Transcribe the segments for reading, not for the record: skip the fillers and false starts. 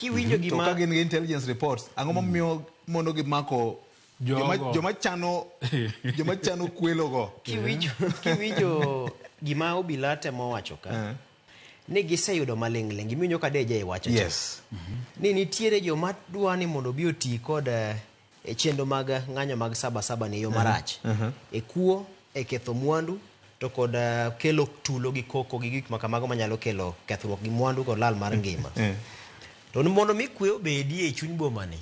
Kiwinjo To gima ka gin gi intelligence reports, ang'o momiyo mondo gimako joma, Jogo. joma chano kwelo go? Kiwinjo gima obila temo wacho ka ni giseyudo maling'ling gimiwinjo ka Deje wacho cha. Ni nitiere joma dwa ni mondo obi oti kod e chenro mag ng'anyo mag saba saba ni e yo marach e kuo, e ketho mwandu, to kod kelo tulo gi koko gi gik makamago manyalo kelo kethruok gi mwandu kod lal mar ngima. To ni mondo mi kwe obedie e chuny boma ni,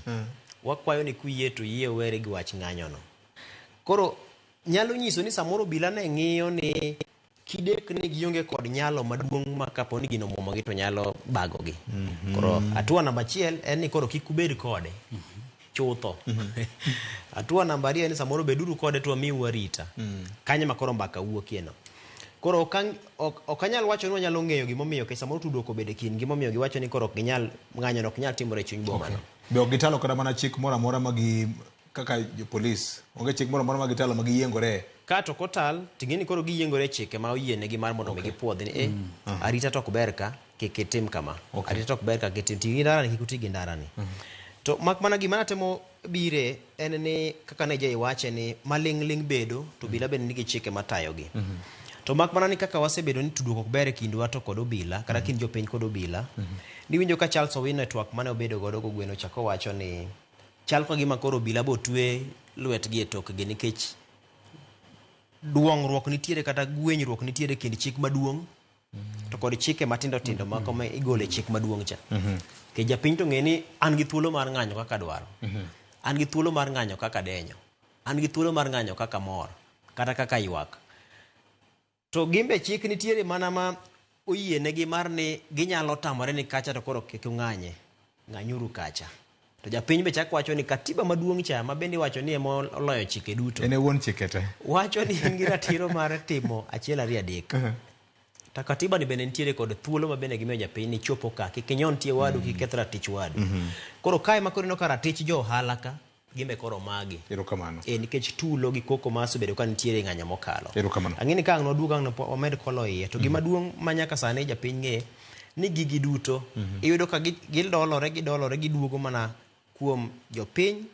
wakwayo ni kuyie to yie were gi wach ng'anyo no. Koro nyalo nyiso ni samoro obila ne ng'iyo ni kidek ni gionge kod nyalo maduong' ma kapo ni gino omuomogi to nyalo bagogi. Koro hatua namba achiel en ni koro kik ubed kode chutho. Hatua namba ariyo en ni samoro beduru kode to wamiu arita. Kanyo ma koro mbaka wuokie no. Koro ok anyal wacho ni wanyalo ng'eyo gimomiyo, nikech samoro tudruok obedo e kindgi momiyo giwacho ni koro ok ginyal ng'anyo no ok nyal timore e chuny boma no. Be ok gitalo kata mana chik moro amora ma gi kaka jopolis? Onge chik moro amora ma gitalo ma giyiengore? Ka to kotal, ting'e ni koro giyiengore e chike ma oyienegi mar mondo mi gipuodh ni arita to ok ber ka, kik itim kama. Arita to ok ber ka, kik itim ti gi ndara ni, kik uti gi ndara ni. To mak mana gima natemo bire en ni kaka ne jai wache ni maling'ling bedo to obila bende nigi chike matayogi. To mak mana ni kaka wasebedo ni tudruok ok ber e kindwa to kod obila, kata kind jopiny kod obila. Niwinjo ka Charles Owino e twak mane obedo godo kogweno cha kowacho ni chal ka gima koro obila botwe lwetgi e tokgi nikech duong'ruok nitiere kata gwenyruok nitiere kind chik maduong' to kod chike matindo tindo mako ma igolo e chik maduong' cha. Nikech japiny to ng'e ni an gi thuolo mar ng'anyo kaka dwaro. An gi thuolo mar ng'anyo kaka denyo. An gi thuolo mar ng'anyo kaka mor, kata kaka ywak. To gimbe chik nitiere mana ma oyienegi mar ni ginyalo tamore ni kacha to koro kik ung'anye, ng'anyuru kacha. To japiny be chak wacho ni katiba maduong' cha ma bende iwacho ni ema oloyo chike duto. En e wuon chike te. Wacho ni in gi ratiro mar timo achiel ariyo adek. To katiba ni bende nitiere kod thuolo ma bende gimiyo japiny ni chopo ka kik inyon tie wadu, kik keth ratich wadu. Koro kae ma koro ineno ka ratich jo ohala ka gimbe koro magi. Erokamano. E nikech tulo gi koko ma osebedo ka nitiere e ng'anyo mokalo. Erokamano. Ang'e ni ka ang' nwaduog ang' wamed kolo iye. To gima duong' ma nyaka sani japiny ng'e ni gigi duto iyudo ka gidolore gidolore giduogo mana kuom jopiny.